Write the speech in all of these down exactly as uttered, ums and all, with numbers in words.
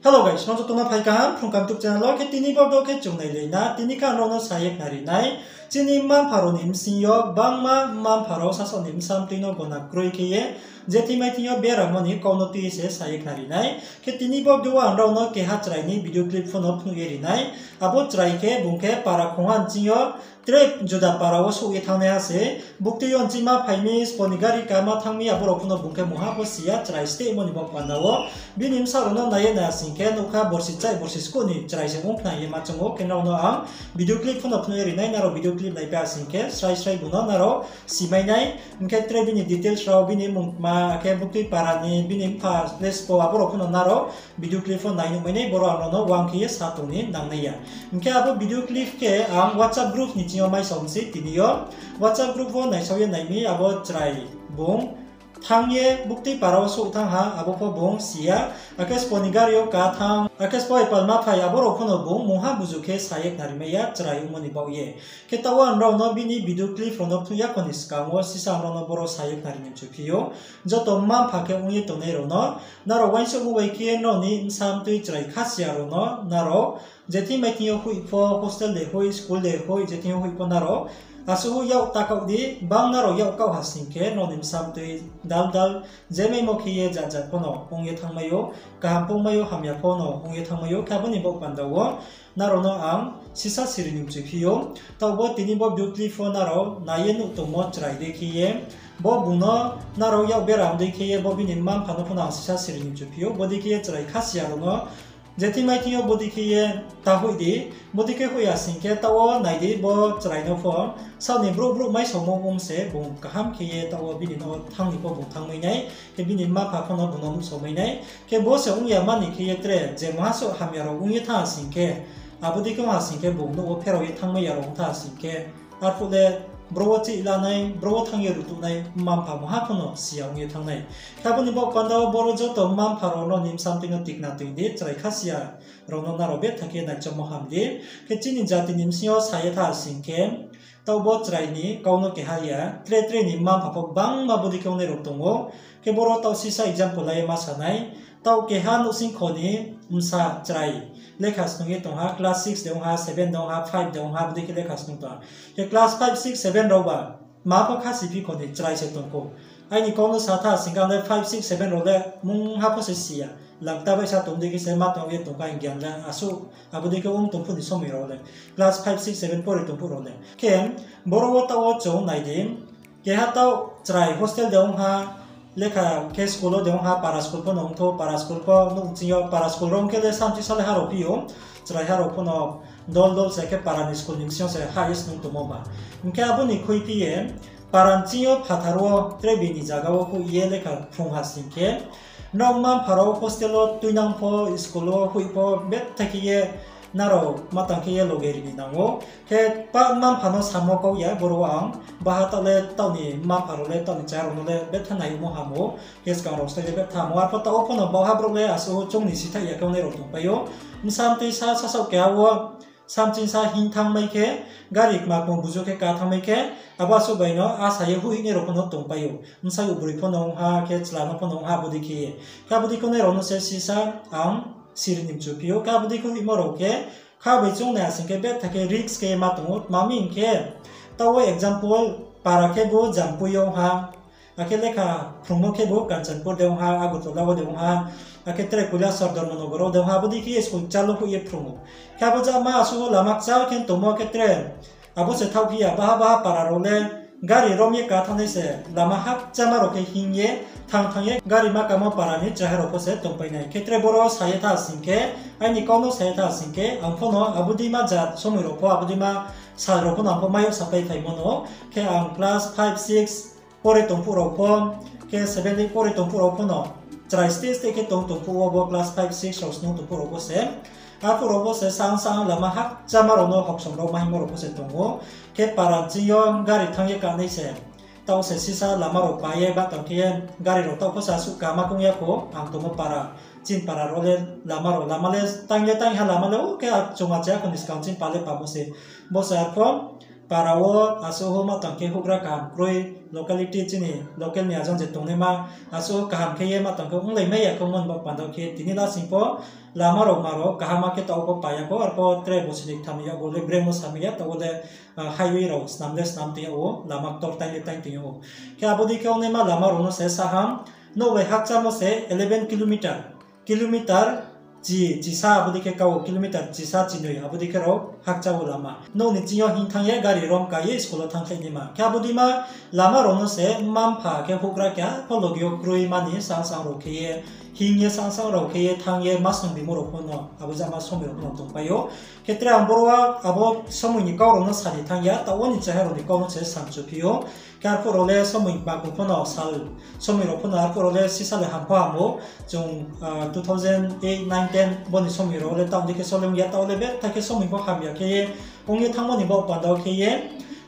Hello guys, nrao joto no phai kaham Phrung Kaham YouTube channel wo. Khe tini bo video khe chung nailai na, tini khe ang nrao no sa ye khnari nai. Chini mma-mpha rao ni bsing yo gbangma mma-mpha rao sasaoh ni bsa mtui no gona kroi khe ye, je thing mai thing yo beramo ni kau no tui ye se sa ye khnari nai. Khe tini bo video wo ang nrao no keha chrai ni video clip pho no phnuh ye ri nai. Abo chrai khe bung khe para khongha nching yo tre juda para wo souh ye thanngnaiha se. Buktui yo nchingma phai mi, sbo ni gari kama thanng mi, abo rao pho no bung khe mungha pho si ya, chrai stehmo ni baoh panda wo. Bini bsa rao no nai ye nai asing khe nuh kha borsi chai borsi skuh ni chrai se ong khna ye ma choung ou. Khe nrao no ang video clip pho no phnuh ye ri nai, nrao video clip naipai asing khe srai srai bung no nrao si mai nai. Hing khe tre bini details rao, bini mmung tma, akhe buktui para ni, bini mpha le sbo, abo rao pho no nrao video clip pho nai nuh mai nai, boro ang nrao no uang khe ye sa tong ni nangnai ya. Hing khe abo video clip khe ang WhatsApp group ni ching yo maisao mi se tini yo. WhatsApp group wo naisao ye nai mi, abo chrai bung thanng ye buktui para wo souh thanng ha, abo pho bung si ya. Akhe sbo ni gari yo ka thanng, akhe sbo bai palma phai, abo rao pho no bung mungha buzu khe sa ye khnari mai ya, chrai ongmo ni baoh ye. Khe taoh wo ang nrao no bini video clip rao no phnuh ya kho ni skang wo sisa ang nrao no boro sa ye khnari ni mchuphi ou. Joto mma-mpha khe ong ye tongnai rao no, nrao uaingsouhmo bai khe nrao ni bsa mtui chrai kha si ya rao no nrao je thing mai thing yo hoih pho, hostel de hoih, school de hoih, je thing yo hoih pho nrao asuh yak ta kaoh di. Bang nrao yak kaoh ha sing khe nrao ni bsa mtui dal dal je maimo khe ye jat jat pho no ong ye thanngmai ou, kaham pho ongmai ou, hamya pho no ong ye thanngmai ou. Khe abo ni baoh panda wo nrao no ang sisa siri ni mchuphi ou. Taoh bo tini bo video clip pho nrao nai ye nuh tongmo chrai dei khe ye, bo bung no nrao yak bera dei khe ye, bo bini mma-mpha no pho no ang sisa siri ni mchuphi ou. Bodei khe ye chrai kha si ya rao no je thing mai thing yo bodei khe ye ta hoih di. Bodei khe hoih ya sing khe taoh wo nai di, bo chrai no pho saoh ni brouh brouh maisaomo ong se bung kaham khe ye taoh wo bini no thanng ni pho bung thanngmai nai, khe bini mma-mpha pho no bung no nuhsaomai nai. Khe bo se ong ya mani khe ye tre je mungha suh hamya rao ong ye thanng ha sing khe, abo dei khe ong ha sing khe bung nouh wo pherao ye thanngmai ya rao ong thanng ha sing khe, arphuh le bro wo chih la nai, bro wo thanng ye ruhtuh nai mma-mpha mungha pho no si ya ong ye thanng nai. Khe abo ni baoh panda wo boro joto mma-mpha rao no ni bsa mtui no tikna toing di, chrai kha si ya rao no nrao betha khe naichommo ham di. Khe chini jati ni bsing yo sa ye thanng ha sing khe, taoh bo chrai ni kau no keha ya, tre tre ni mma-mpha pho gbangma bodei khe ongnai rao tong ou. Khe boro taoh sisa example lai ye ma sa nai. Taoh keha nouhsing kho ni bsa chrai lekha snung ye tong ha, class six de ong ha, seven de ong ha, five de ong ha, bodei khe lekha snung tong ha. Khe class five, six, seven rao ba ma pho kha si phi kho ni chrai se tong khou. Aini kau no sa thanng ha sing khe ang le five, six, seven rao le mungha pho se si ya. Langta bai sa tong dei khe se ma tong ye tong kha, ang gyan le asuh abo dei khe ong tong phuh ni somoi rao le, class five, six, seven pore tong phuh rao le. Khe boro wo taoh wo chung nai di, keha taoh chrai hostel de ong ha, lekha khe school wo de ong ha, para school pho no ong thou, para school pho nouh ching yo, para school rao ong khe le samchi sa le ha rao phi ou, chraiha rao pho no dol dol se khe para ni school ni bsing yo se hah ye snung tongmo ba. Hing khe abo ni khuiphi ye para ni ching yo phathar wo tre bini zaga wo hoih ye lekha phrung ha sing khe, nrao mma-mpha rao hostel wo tuinang pho, school wo hoih pho, betha khe ye nrao ma tang khe ye loge ri ni nang ou. Khe pa mma-mpha no samo kau ya, boro wo ang baha taoh le taoh ni mma-mpha rao le taoh ni chaya rao no le betha nai ongmo ham ou. Khe skang rao style le betha ham ou. Arpho taoh wo pho no baohha brouh le asuh choung ni sithaih ya khe ongnai rao tongpai ou. Bsa mtui sa sasaoh keha wo samching sa hing thanngmai khe, gari kma kma buzu khe ka thanngmai khe, abo asuh bai no asa ye hoihnai rao pho no tongpai ou. Bsa broi pho no ong ha, khe chla no pho no ong ha, abo dei khe ye. Khe abo dei khe ongnai rao no se sisa ang siri ni mchuphi ou. Khe abo dei khe hoihmo rao khe, kha bai choung nai asing khe betha khe risk khe ma tong ou. Tma mi hing khe, taoh wo example, para khe bo Jampui yo ong ha, akhe lekha phrungmo khe bo Kanchanpur de ong ha, Agartala wo de ong ha, akhe tre Kailasahar Dharmanagar wo de ong ha, abo dei khe school kchal wo hoih ye phrung ou. Khe abo jama asuh wo lama kchal khe tongmo khe tre abo se thaohphi ya, baha baha para rao le gari rom ye ka thanngnai se, lama hakchama rao khe hing ye, thanng thanng ye gari ma kamo para ni chraiha rao pho se tongpai nai. Khe tre boro sa ye tha sing khe, aini kau no sa ye tha sing khe, ang pho no abo dei ma jat somoi rao pho, abo dei ma sal rao pho no ang pho mai yo sapai phaimo no. Khe ang class five, six pore tong phuh rao pho, khe seven, eight pore tong phuh rao pho no chrai steh steh khe tong tong phuh wo, bo class five, six rao snung tong phuh rao pho se. Arphuh rao pho se sang sang lama hakchama rao no hoksom rao ma hingmo rao pho se tong ou. Khe para ching yo gari thanng ye kanai se, taoh se sisa lama rao pa ye bahtang khe ye gari rao taoh pho se asuh kama kong ya kho, ang tongmo para, chini para rao le lama rao, lama le tang ye tang ha, lama le o khe achung acha kho ni skang chini pa le pamo se. Bo se arpho para wo asuh ho ma tang khe houhgra kaham kroi, locality chini local ni ajang je tongnaima, asuh ho kaham khe ye ma tang khe onglai mai ya khe ongmo ni baoh panda wo khe tini lasing pho lama rao ma rao kaham khe taoh wo pho pai ya kho, arpho tre bosi ni ktham ni yakgu le bremo samai ya, taoh wo le highway rao snam le snam tong yag ou, lama ktor taing le taing tong yag ou. Khe abo dei khe ongnaima lama rao no se saham, nouh bai hakchamo se eleven kilometer, kilometer chi, chisa abo dei khe kau, kilometer chisa chinoi abo dei khe rao hakcha ou lama. Nouh ni ching yo hing thanng ye gari rom ka ye school wo thanngkhlai naima. Khe abo dei ma lama rao no se mma-mpha khe houhgra keha pho loge yo kroi mani sangsang rao khe ye, hing ye sangsang rao khe ye thanng ye ma snung bimo rao pho no abo jama somoi rao pho no tongpai ou. Khe tre ang boro wo abo somoi ni kau rao no sa ni thanng ya, taoh wo ni chahai rao ni kau no se samchu phi ou. Khe arphuh rao le somoi kma kong pho no sal, somoi rao pho no arphuh rao le sisa le ham pho ham ou. Chung two thousand eight, nine, ten bo ni somoi rao le taoh dei khe sole ong ya, taoh le betha khe somoi pho hamya khe ye ong ye thanngmo ni baoh panda wo khe ye,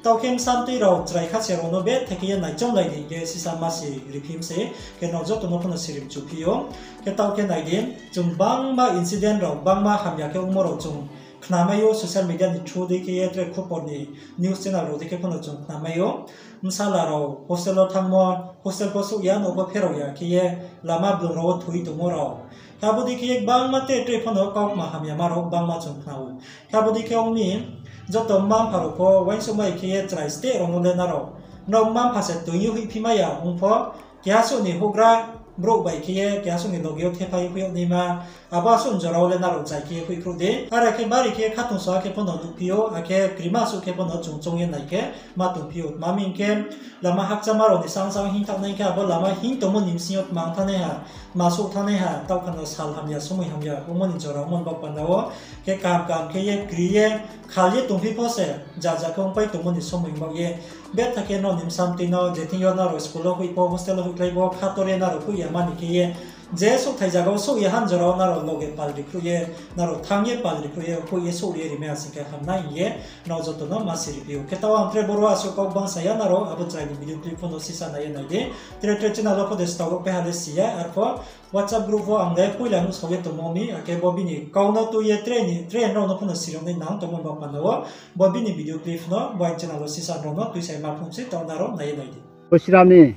taoh khe bsa mtoi rao chrai kha se rao no betha khe ye naichomlai di hing ye sisa ma si riphi mi se, khe nrao joto no pho no sirimchu phi ou. Khe taoh khe nai di, chung bangma incident rao, bangma hamya khe ongmo rao chung khnamai ou, social media ni through dei khe ye tre khupor ni news channel rao dei khe pho no chung khnamai ou. Bsala rao hostel wo thanngmo, hostel pho souh ya, nouh pho pherao ya khe ye lama blung rao wo thoi tongmo rao. Khe abo dei khe ye bangma tre tre pho no kaukma hamyama rao bangma chung khna ou. Khe abo dei khe ong mi, joto mma-mpha rao pho uaingsouh mai khe ye chrai steh rao no le nrao, nrao mma-mpha se toing ye hoihphi mai ya ong pho, keha suh ni houhgra brouh bai khe ye keha suh ni loge yo thephai hoih yag naima, abo asuh ni jora wo le nrao chai khe ye hoihkhruh di. Are khe bari khe khatungsung akhe pho no nuhphi ou, akhe krima asuh khe pho no chung choung ye nai khe ma tongphi ou. Tma hing khe, lama hakchama rao ni sangsang hing thanng nai khe abo lama hing tongmo ni bsing yo tma ong thanngnaiha, tma souh thanngnaiha, taoh kha no sal hamya, somoi hamya ongmo ni jora ongmo ni baoh panda wo, khe kaham kaham khe ye kri ye, khal ye tongphi pho se, ja ja khe ongpai tongmo ni somoi baoh ye, betha khe nrao ni bsa mtoi no je thing yo nrao school wo hoih pho, hostel wo hoihkhlai pho, khator ye nrao hoih ya mani khe ye, je souhthai zaga wo souh ya ha ni jora wo nrao loge pal rikhruh ye, nrao thanng ye pal rikhruh ye, hoih ye souh ye rimai ha sing khe hamnai hing ye, nrao joto no ma si riphi ou. Khe taoh ang tre boro asuh kau bangsa ya, nrao abo chrai ni video clip pho no sisa nai ye nai di. Tre tre channel wo pho de stao pai ha le si ya, arpho WhatsApp group wo ang le poila nuhsao ye tongmo mi, akhe bo bini kau no tui ye tre ni, tre nrao no pho no sirao nai nang tongmo ni baoh panda wo, bo bini video clip no bo aini channel wo sisa nrao no tuisai ma phung se, taoh nrao nai ye nai di. Gosiram ni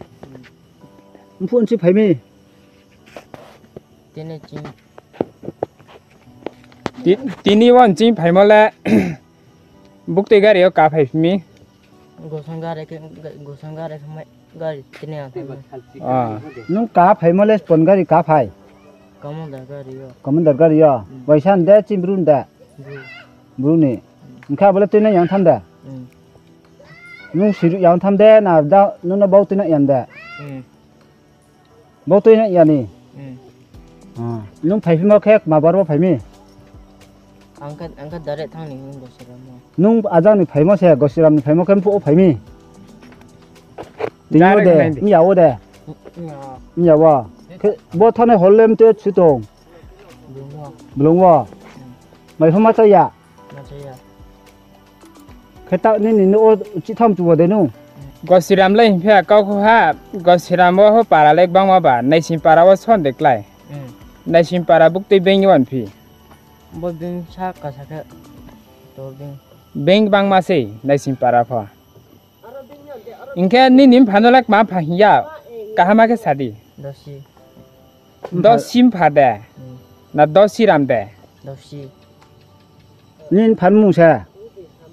mphuh nchi phai mi. Tini ching. Ti-, tini wo nching phaimo le buktui gari yo ka phai mi. Gosong gari khe, gosong gari khe mai, gari tini ang thang. Ah. Nung ka phaimo le spon gari ka phai? Commander gari yo. Commander gari yo. Hmm. Waisa de, chini bru de? Bru. Bru ni. Hmm. Hing khe abo le tuinai yang tham de? Hmm. Nung siruh yang tham de, na da, nung no bau tuinai yang de? Hmm. Bau tuinai ya ni? Hmm. Ah, nung phaiphimo khe kma bar wo phai mi? Ang khe, ang khe direct thang ni hing Gosiram wo. Nung ajang ni phaimo se, Gosiram ni phaimo khe mphuh wo phai mi? Tini yo de, mya wo de? Mya wo. Khe bo thanai hor le mte su tong? Blung wo. Blung wo. Hmm. Mai pho ma cha ya? Ma cha ya. Khe ta nini nouh wo chitham chu wo de nung? Gosiram le hing phi ya kau khu ha, Gosiram wo ho para le gbangma ba, Naising para wo son de klái. Hmm. Naising para buktui being yo wan phi. Bo being sa kasa khe, to being. Being gbangma sei, Naising para pho. Hing khe nini mpha no le kma mpha hing ya, kaham khe sa di. Dosi. Dosi mpha de? Hmm. Na Dosiram de? Dosi. Nini mpha ni mmung se?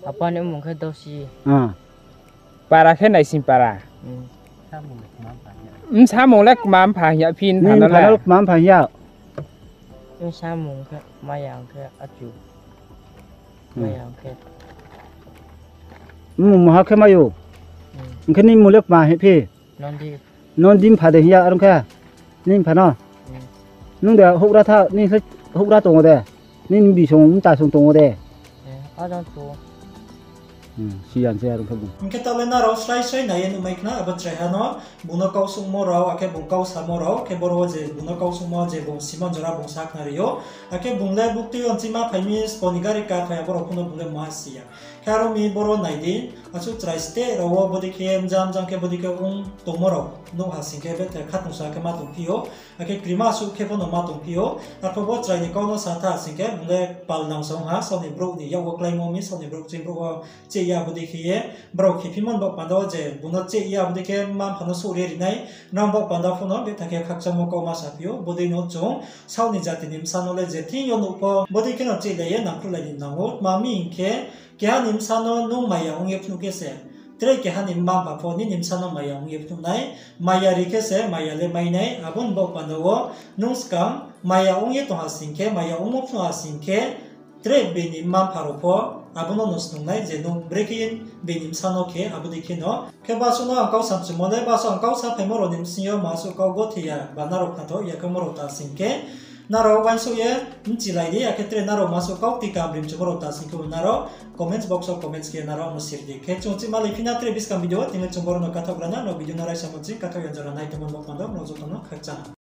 Apa ni mmung khe Dosi. Ah. Para khe Naising para. Hmm. Bsa mung le kma mpha hing ya phi nini mpha no le? Bsa mung khe Mayang khe achu. Hmm. Mayang khe. Mmung muha khe mai ou. Hmm. Hing khe nini mmung le kma hing phi? Nondi. Nondi mpha de hing ya, are ong khe? Nini mpha no? Hmm. Nung de houhgra tha, nini khe houhgra tong ou de? Nini bisong mtasong tong ou de? Eh, ajang tong. Hmm, si ya se, are ong khe bung. Hing khe taoh le nrao srai srai nai ye nuhmai khna, abo chraiha no, bung no kau sungmo rao, akhe bung kau samo rao, khe boro wo je bung no kau sungmo je bung simo jora bung sa khnari ou, akhe bung le buktui yo nchima phai mi, spon ni gari ka phai, abo rao pho no bung le ma si ya. Khe aro mi boro nai di, asuh chrai state rao wo bodei khe mjang mjang khe bodei khe ong tongmo rao nuh ha sing khe betha khatungsung khe ma tongphi ou, akhe krima asuh khe pho no ma tongphi ou. Arphuh bo chrai ni kau no sa tha sing khe bung le pal nang song ha, saoh ni brouh ni yak wo kláimo mi, saoh ni brouh ching brouh wo cheh ya bodei khe ye, brao khephimo ni baoh panda wo je bung no cheh ya bodei khe mma mpha no souh ri ri nai, nang baoh panda pho no betha khe khakchangmo kau ma saphi ou. Bodei no chung saoh ni jati ni bsa no le je thing yo nuh pho bodei khe no chehlai ye nangkhruhlai ni nang ou. Tma mi hing khe, keha ni bsa no nung maya ong ye phnuh khe se, tre keha ni mma mpha pho nini bsa no maya ong ye phnuh nai. Maya ri khe se maya le mai nai. Abo ni baoh panda wo nung skang maya ong ye tong ha sing khe, maya ongmo phnuh ha sing khe, tre bini mma mpha rao pho abo no no snung nai je nung brekhe ye bini bsa no khe abo dei khe no. Khe basuh no ang kau samchumo le, basuh ang kau saphaimo rao ni bsing yo masuh kau gothi ya ba nrao khnatho ya khemo rao ta sing khe, nrao uaingsouh ye bchilai di, akhe tre nrao masuh kau tikam rimchumo rao ta sing khe nrao comments box wo comments khe nrao no sir di. Khe chung chihma lai phi na tre buskang video wo, tini chung boro no kathaoh gra na, nrao video no raisa mo ching kathaoh ya jora nai tongmo ni baoh panda wo nrao joto no khakchang.